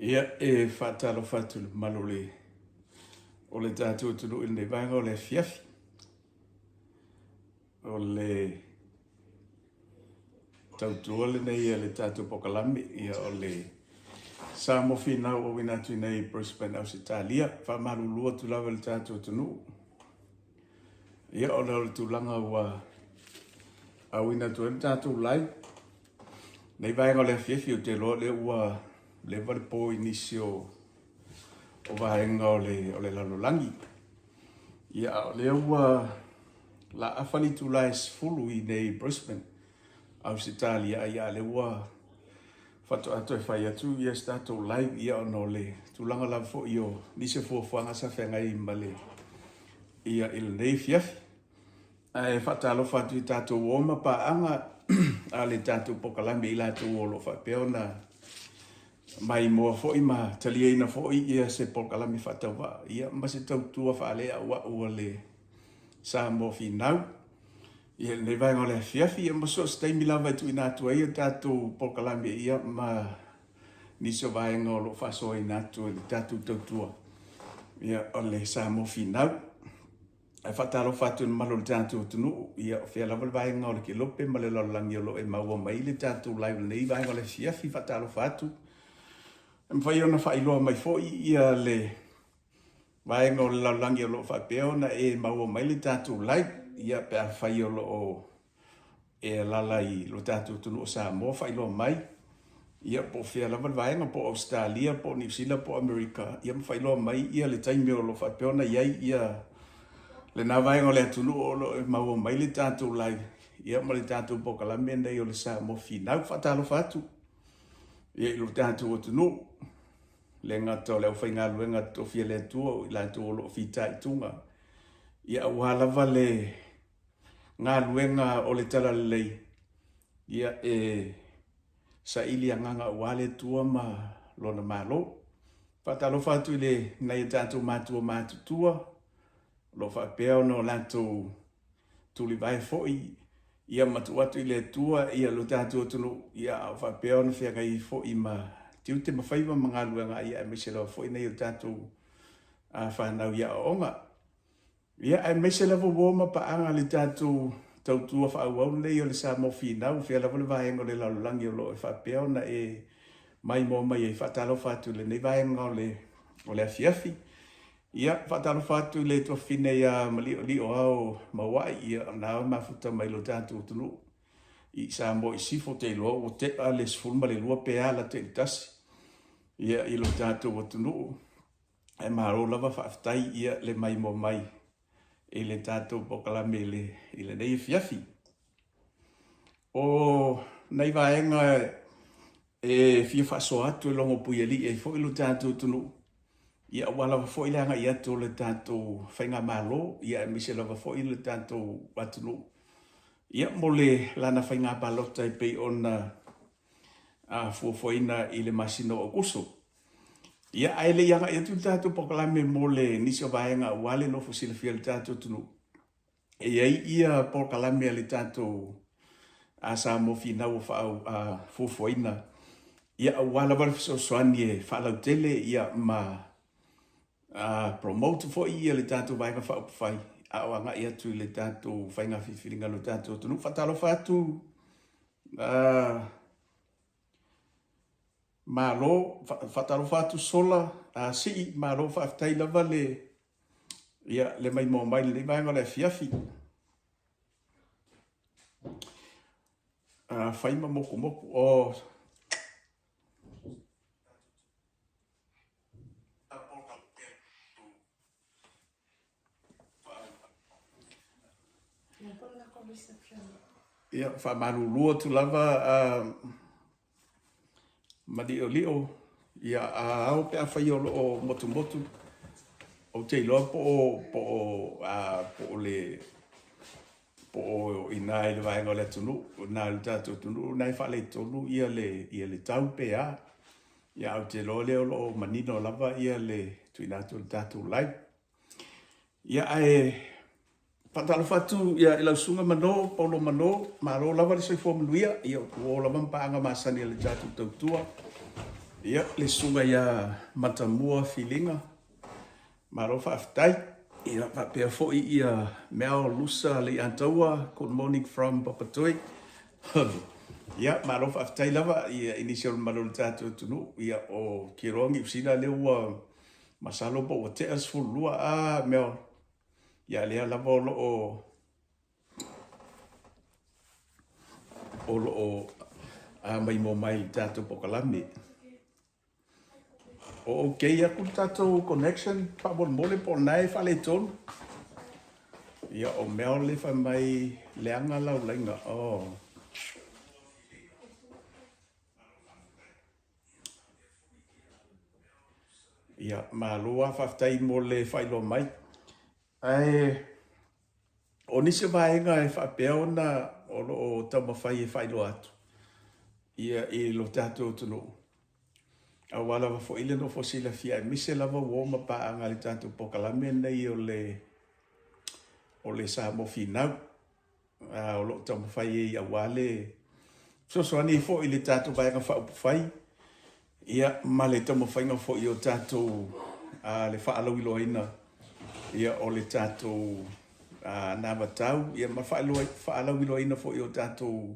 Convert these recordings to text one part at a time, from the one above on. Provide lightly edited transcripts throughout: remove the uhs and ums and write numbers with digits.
Ia, e faatalofa atu i le mamalu o le o le tatou atunuu i lenei vaega o le afiafi. O le tautua lenei a le tatou polokalame, ia o le Samoa Finau auina atu i inei i Brisbane, Ausetalia. E faamalulu atu lava i le tatou atunuu, ia ona o le tulaga ua auina atu ai le tatou live. Nei vaega o le afiafi ou te iloa o lea ua leva le po i nisi o vaega o le lalolagi. Ia a o lea ua laafa le itula e 10 i inei i Brisbane, Ausetalia, ia a o lea ua faatoa toe fai atu ia se tatou live, ia ona o le tulaga lava foi o nisi o fuafuaga sa feagai ma le ia i lenei afiafi. Ae faatalofa atu i tatou uo ma paaga a le tatou polokalame i latou o lo o faapea ona maimoa foi ma taliaina foi ia se polokalame faatauvaa ia ma se tautua faaleauau a le Samoa Finau ia lenei vaega o le afiafi ia ma so o se taimi lava e tuuina atu ai a tatou polokalame ia ma nisi o vaega o lo o faasoaina atu e le tatou tautua ia o le Samoa Finau. Ae faatalofa atu i le mamalu o le tatou atunuu, ia o fea lava le vaega o le kelope ma le lalolagi o lo o e maua mai le tatou live lenei vaega o le afiafi, faatalofa atu. E mafai ona faailoa mai foi ia le vaega o le lalolagi o lo o faapea ona e maua mai le tatou live, ia pe afai o lo o e alaala i lo tatou atunuu o Samoa, faailoa mai, ia po o fea lava le vaega, po o Ausetalia, po o Niu Sila, po o Amerika, ia ma faailoa mai ia le taimi o lo o faapea ona i ai ia lena vaega o le atunuu o lo o e maua mai le tatou live, ia ma le tatou polokalame lenei o le Samoa Finau. Faatalofa atu ia i lo tatou atunuu, le gata o le aufaigaluega totofi a le Atua o i latou o lo o fitaituga, ia aua lava le galuega o le Talalelei, ia e saili agaga aua le Atua ma Lona Malo. Faatalofa atu i le nai o tatou matua matutua, o lo o faapea ona o latou tulivae foi, ia ma tuu atu i le Atua ia lo tatou atunuu, ia a o faapea ona feagai ai foi ma tiute ma faiva ma galuega, ia aemaise lava foi nai o tatou fanau i aoaoga. Ia, aemaise lava uo ma paaga le tatou tautua faaauau lenei o le Samoa Finau, o fea lava le vaega o le lalolagi o lo o faapea ona e maimoa mai ai. Faatalofa atu i lenei vaega o le, o le afiafi. Ia, faatalofa atu i le tuafafine ia Maliolio Ao Mauai, ia, o na mafuta mai lo tatou atunuu i Samoa i Sifo, ou te iloa ua tea le 12 pe a lata i le tasi, ia, i lo tatou atunuu. Ae malo lava faafetai ia le maimoa mai i le tatou polokalame i le, i lenei afiafi. O nai vaega e fia faasoa atu e logo puialii ai foi lo tatou atunuu, ia aua lava foi le agai atu o le tatou faigamalo, ia aemaise lava foi le tatou atunuu, ia mo le lana faiga palota e pei ona fuafuaina i le masina o Aokuso. Ia, ae le i agai atu le tatou polokalame mo le nisi o vaega aua le nofo silafia e le tatou atunuu, e i ai ia polokalame a le tatou a Samoa Finau ua fuafuaina, ia aua lava le fesoasoani e faalautele ia ma promote foi ia le tatou Vaega Faaupufai a o agai atu i le tatou faiga filifiliga a lo tatou atunuu. Faatalofa atu Malo, faatalofa atu Sola, Sii, malo faafetai lava le ia le maimoa mai i lenei vaega o le afiafi. Fai ma motumotu. Oh. Ia, faamalulu atu lava Maliolio, ia a ao pe afai o lo o motumotu, ou te iloa po o, po o, a, po o le, po o i ina i le vaega o le atunuu, i ina i le tatou atunuu na e faaletonu ia le, ia le tau pe a. Ia ae ou te iloa lea o lo o manino lava ia le tuuina atu o le tatou live. Ia ae faatalofa atu ia i lau susuga Mano, Paulo Mano, malo lava le soifua manuia, ia ua oo lava ma paaga masani a le tatou tautua. Ia, le susuga ia Matamua Filiga, malo faafetai. Ia, faapea foi ia Mel Lusa Leiataua, good morning from Papatoe. Ia, malo faafetai lava ia i nisi o le mamalu o le tatou atunuu. Ia, o Keroa Niu Sila lea ua masalo po ua tea le 12 a Mel. Ia, lea lava o lo o o lo o maimoa mai i le tatou polokalame. O okay atu le tatou connection faamolemole po o lena e faaletonu. Ia o Mel le fai mai leaga lau laina. Oh. Ia, malo lava faafetai mo le faailoa mai. Ae o nisi o vaega e faapea ona o lo o taumafai e faailoa atu ia i lo tatou atunuu, aua lava foi le nofo silafia aemaise lava uo ma paaga i le tatou polokalame lenei o le o le Samoa Finau. O lo o taumafai ai aua le fesoasoani foi i le tatou Vaega Faaupufai ia ma le taumafaiga foi o tatou le faalauiloaina ia o le tatou anavatau ia ma faalauiloaina foi o tatou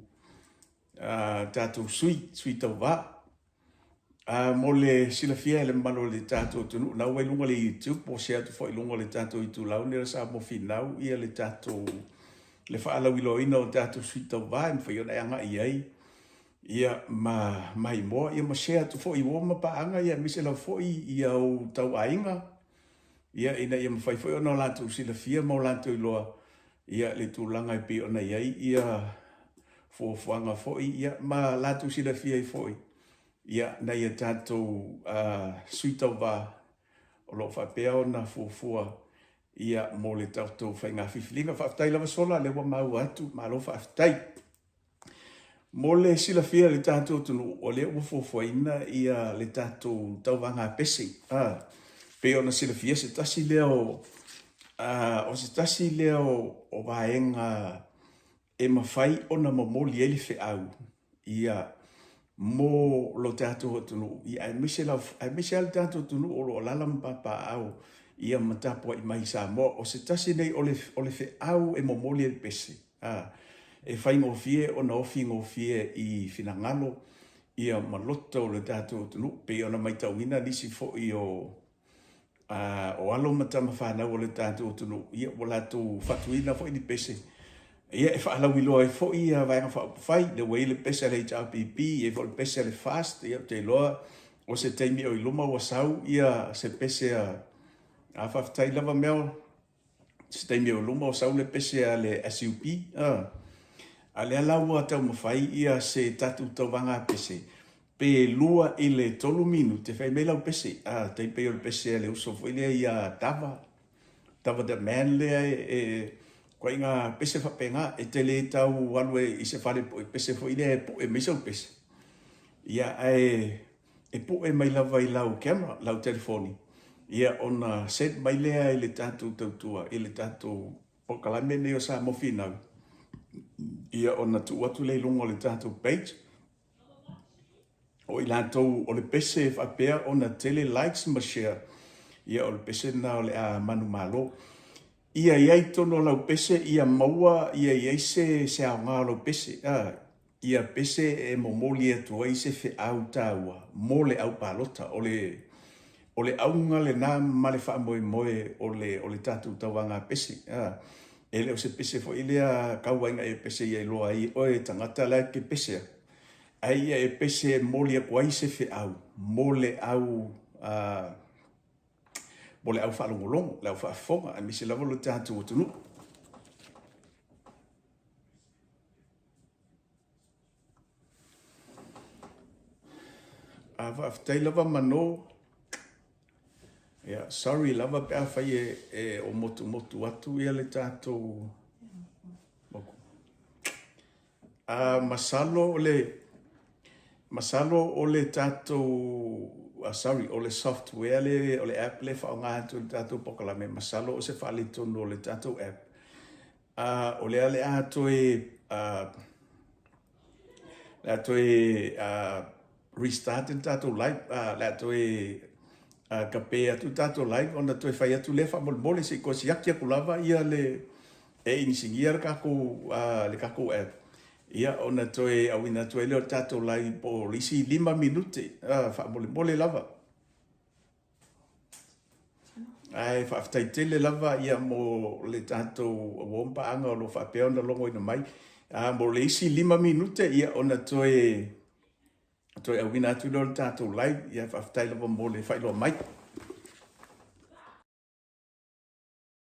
tatou sui, sui tauva. Mo le silafia e le mamalu o le tatou atunuu, na ua i luga o le YouTube po o share atu foi i luga o le tatou itulau lenei o Samoa Finau ia le tatou le faalauiloaina o tatou sui tauva e mafai ona e agai i ai ia ma maimoa ia ma share atu foi i uo ma paaga ia aemaise lava foi ia ou tauaiga ia ina ia mafai foi ona latou silafia ma o latou iloa ia le tulaga e pei ona i ai ia fuafuaga foi ia ma latou silafia ai foi ia nai a tatou sui tauva o lo o faapea ona fuafua ia mo le tatou faiga filifiliga. Faafetai lava Sola, lea ua maua atu, malo faafetai. Mo le silafia e le tatou atunuu, o lea ua fuafuaina ia le tatou tauvaga pese. A, pei ona silafia se tasi lea o, a, o se tasi lea o, o vaega e mafai ona momoli ai le feau ia mo lo tatou atunuu, ia aemaise lava, aemaise lava le tatou atunuu o lo o alaala ma papaaao ia ma tapuai mai i Samoa. O se tasi nei o le, o le feau e momoli ai le pese, a, e faigofie ona ofi gofie i finagalo ia ma loto o le tatou atunuu, pei ona matauina nisi foi o a, o alo ma tama fanau o le tatou atunuu, ia ua latou faatuina foi ni pese, ia e faalauiloa ai foi ia Vaega Faaupufai, lea ua i ai le pese a le HRPP, e i ai foi le pese a le FAST, ia ou te iloa o se taimi o i luma ua sau ia se pese a, a faafetai lava Mel, se taimi o luma o sau le pese a le SUP, a. A lea la ua taumafai ia se tatou tauvaga pese, pe 2 i le 3 minute fai mai lau pese, a, tai pei o le pese a le uso foi lea ia Tava, Tava the man lea e, e ituaiga pese faapena, e te le tau alu e, i se fale poe pese foi lea e poe mai sau pese. Ia, ae e poe mai lava i lau camera, lau telefoni, ia ona send mai lea i le tatou tautua, i le tatou polokalame lenei o Samoa Finau, ia ona tuu atu lea i luga o le tatou page, o i latou o le pese e faapea ona tele likes ma share, ia o le pese lena o le a manumalo. Ia i ai i totonu o lau pese, ia maua, ia i ai se, se aoga o lau pese. A, ia pese e momoli atu ai se feau taua mo le au palota. O le, o le auga lena ma le faamoemoe o le, o le tatou tauvaga pese. A, e le o se pese foi lea tau ai ina e pese ia iloa ai e oe e tagata la e te pesea, ae ia e pese e momoli atu ai se feau mo le au, a, mo le au faalogologo, le au faafofoga, aemaise lava lo tatou atunuu. A faafetai lava Mano. Yeah, sorry lava pe afai e, e o motumotu atu ia le tatou moku. A masalo o le masalo o le tatou sorry o le software le o le app le faaaoga atu i le tatou polokalame masalo o se faaletonu o le tatou app. A o lea le a toe a le a toe a restart le tatou live, o le a toe kape atu le tatou live ona toe fai atu lea faamolemole se i toe siaki atu lava ia le e inisinia le tatou le tatou app ia ona toe auina atu ai lea o le tatou live po o le isi 5 minute faamolemole lava. Ae faafetai tele lava ia mo le tatou uo ma paaga o lo o faapea ona logoina mai. A mo le isi 5 minute ia ona toe toe auina atu lea o le tatou live. Ia faafetai lava mo le faailoa mai.